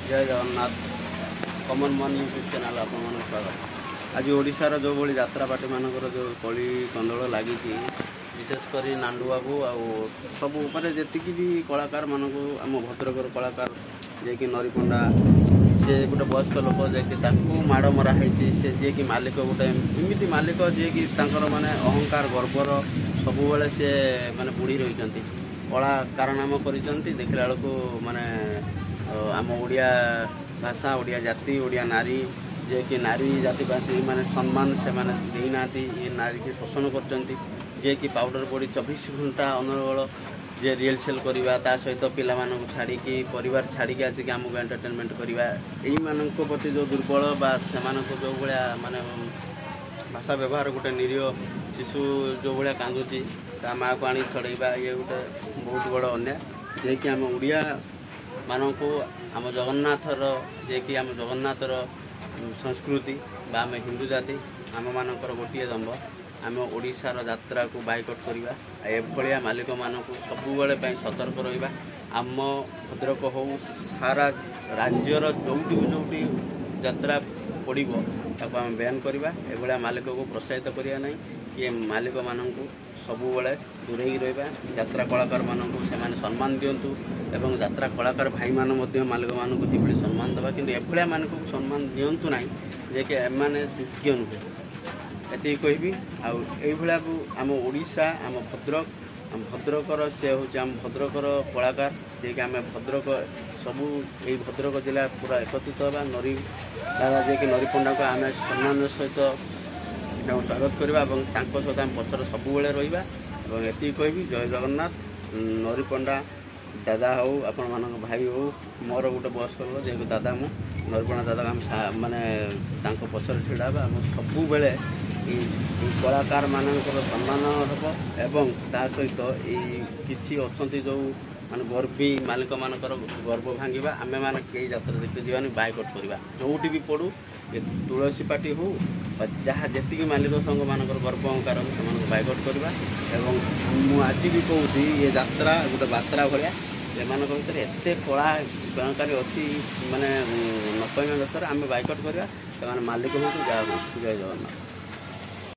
ଜୟ Jagannath. Common ମନ୍ YouTube channel ଆପଣମାନଙ୍କୁ ସ୍ୱାଗତ। ଆଜି ଓଡ଼ିଶାର ଯେଉଁଭଳି ଯାତ୍ରା ପାର୍ଟିମାନଙ୍କର ଯେଉଁ କଳି କନ୍ଦଳ ଲାଗିଛି, ବିଶେଷ କରି ନାଣ୍ଡୁବାବୁ ଆଉ ସବୁ ମାନେ ଯେତିକି ବି କଳାକାରମାନଙ୍କୁ, ଆମ ଭଦ୍ରକର କଳାକାର ଯିଏକି ନରିପଣ୍ଡା, ସେ ଗୋଟେ ବୟସ୍କ ଲୋକ ଯିଏକି ତାଙ୍କୁ ମାଡ଼ ମରା ହେଇଛି। ସେ ଯିଏକି ମାଲିକ, ଗୋଟେ ଏମିତି ମାଲିକ ଯିଏକି ତାଙ୍କର ମାନେ ଅହଙ୍କାର ଗର୍ବର ସବୁବେଳେ ସେ ମାନେ ବୁଢ଼ି ରହିଛନ୍ତି, କଳା କାରନାମା କରିଛନ୍ତି। ଦେଖିଲା ବେଳକୁ ମାନେ ଆମ ଓଡ଼ିଆ ଭାଷା, ଓଡ଼ିଆ ଜାତି, ଓଡ଼ିଆ ନାରୀ, ଯିଏକି ନାରୀ ଜାତି ପାଇଁ ମାନେ ସମ୍ମାନ ସେମାନେ ଦେଇନାହାନ୍ତି। ଏ ନାରୀକି ଶୋଷଣ କରୁଛନ୍ତି। ଯିଏକି ପାଉଡ଼ର ପଡ଼ି 24 ଘଣ୍ଟା ଅନର୍ଗଳ ଯେ ରିହର୍ସାଲ୍ କରିବା, ତା ସହିତ ପିଲାମାନଙ୍କୁ ଛାଡ଼ିକି, ପରିବାର ଛାଡ଼ିକି ଆସିକି ଆମକୁ ଏଣ୍ଟରଟେନମେଣ୍ଟ କରିବା, ଏଇମାନଙ୍କ ପ୍ରତି ଯେଉଁ ଦୁର୍ବଳ ବା ସେମାନଙ୍କ ଯେଉଁ ଭଳିଆ ମାନେ ଭାଷା ବ୍ୟବହାର, ଗୋଟେ ନିରୀହ ଶିଶୁ ଯେଉଁ ଭଳିଆ କାନ୍ଦୁଛି ତା ମାଆକୁ ଆଣି ଛଡ଼େଇବା, ଇଏ ଗୋଟେ ବହୁତ ବଡ଼ ଅନ୍ୟାୟ। ଯିଏକି ଆମ ଓଡ଼ିଆ ମାନଙ୍କୁ ଆମ ଜଗନ୍ନାଥର, ଯିଏକି ଆମ ଜଗନ୍ନାଥର ସଂସ୍କୃତି ବା ଆମେ ହିନ୍ଦୁ ଜାତି, ଆମମାନଙ୍କର ଗୋଟିଏ ଦମ୍ଭ, ଆମ ଓଡ଼ିଶାର ଯାତ୍ରାକୁ ବାଇକଟ୍ କରିବା। ଏଭଳିଆ ମାଲିକମାନଙ୍କୁ ସବୁବେଳେ ପାଇଁ ସତର୍କ ରହିବା। ଆମ ଭଦ୍ରକ ହଉ, ସାରା ରାଜ୍ୟର ଯେଉଁଠି ବି ଯେଉଁଠି ଯାତ୍ରା ପଡ଼ିବ ତାକୁ ଆମେ ବ୍ୟାନ୍ କରିବା। ଏଭଳିଆ ମାଲିକକୁ ପ୍ରୋତ୍ସାହିତ କରିବା ନାହିଁ କି ମାଲିକମାନଙ୍କୁ ସବୁବେଳେ ଦୂରେଇକି ରହିବା। ଯାତ୍ରା କଳାକାରମାନଙ୍କୁ ସେମାନେ ସମ୍ମାନ ଦିଅନ୍ତୁ ଏବଂ ଯାତ୍ରା କଳାକାର ଭାଇମାନେ ମଧ୍ୟ ମାଲିକମାନଙ୍କୁ ଯେଭଳି ସମ୍ମାନ ଦେବା, କିନ୍ତୁ ଏଭଳିଆ ମାନଙ୍କୁ ସମ୍ମାନ ଦିଅନ୍ତୁ ନାହିଁ, ଯିଏକି ଏମାନେ ଯୋଗ୍ୟ ନୁହେଁ। ଏତିକି କହିବି। ଆଉ ଏଇଭଳିଆକୁ ଆମ ଓଡ଼ିଶା, ଆମ ଭଦ୍ରକ, ଆମ ଭଦ୍ରକର ସେ ହେଉଛି ଆମ ଭଦ୍ରକର କଳାକାର, ଯିଏକି ଆମେ ଭଦ୍ରକ ସବୁ ଏଇ ଭଦ୍ରକ ଜିଲ୍ଲା ପୁରା ଏକତ୍ରିତ ହେବା। ନରୀ ଦାଦା ଯିଏକି ନରୀପଣ୍ଡାକୁ ଆମେ ସମ୍ମାନର ସହିତ ତାଙ୍କୁ ସ୍ୱାଗତ କରିବା ଏବଂ ତାଙ୍କ ସହିତ ଆମେ ପଛରେ ସବୁବେଳେ ରହିବା ଏବଂ ଏତିକି କହିବି, ଜୟ ଜଗନ୍ନାଥ। ନରୀପଣ୍ଡା ଦାଦା ହଉ, ଆପଣମାନଙ୍କ ଭାଇ ହଉ, ମୋର ଗୋଟେ ବୟସ୍କ ଲୋକ ଯେହେତୁ ଦାଦା, ମୁଁ ନରୀପଣ୍ଡା ଦାଦାକୁ ଆମେ ମାନେ ତାଙ୍କ ପଛରେ ଛିଡ଼ା ହେବା ଏବଂ ସବୁବେଳେ ଏଇ କଳାକାରମାନଙ୍କର ସମ୍ମାନ ହେବ। ଏବଂ ତା ସହିତ ଏଇ କିଛି ଅଛନ୍ତି ଯେଉଁ ମାନେ ଗର୍ବୀ ମାଲିକମାନଙ୍କର ଗର୍ବ ଭାଙ୍ଗିବା। ଆମେମାନେ କେହି ଯାତ୍ରା ଦେଖିତେ ଯିବାନି, ବାଇକଟ୍ କରିବା ଯେଉଁଠି ବି ପଡ଼ୁ, ଏ ତୁଳସୀ ପାର୍ଟି ହଉ ବା ଯାହା ଯେତିକି ମାଲିକ ସଂଘମାନଙ୍କର ଗର୍ବ ଅହଙ୍କାର ହଉ, ସେମାନଙ୍କୁ ବାଇକଟ୍ କରିବା। ଏବଂ ମୁଁ ଆଜି ବି କହୁଛି, ଏ ଯାତ୍ରା ଗୋଟେ ବାତ୍ରା ଭଳିଆ, ଏମାନଙ୍କ ଭିତରେ ଏତେ କଳା କଳାକାରୀ ଅଛି ମାନେ ନ କହିବା ଦରକାର। ଆମେ ବାଇକଟ୍ କରିବା, ସେମାନେ ମାଲିକ ହୁଅନ୍ତୁ ଯାହା ହୁଅନ୍ତୁ। ଜୟ ଜଗନ୍ନାଥ।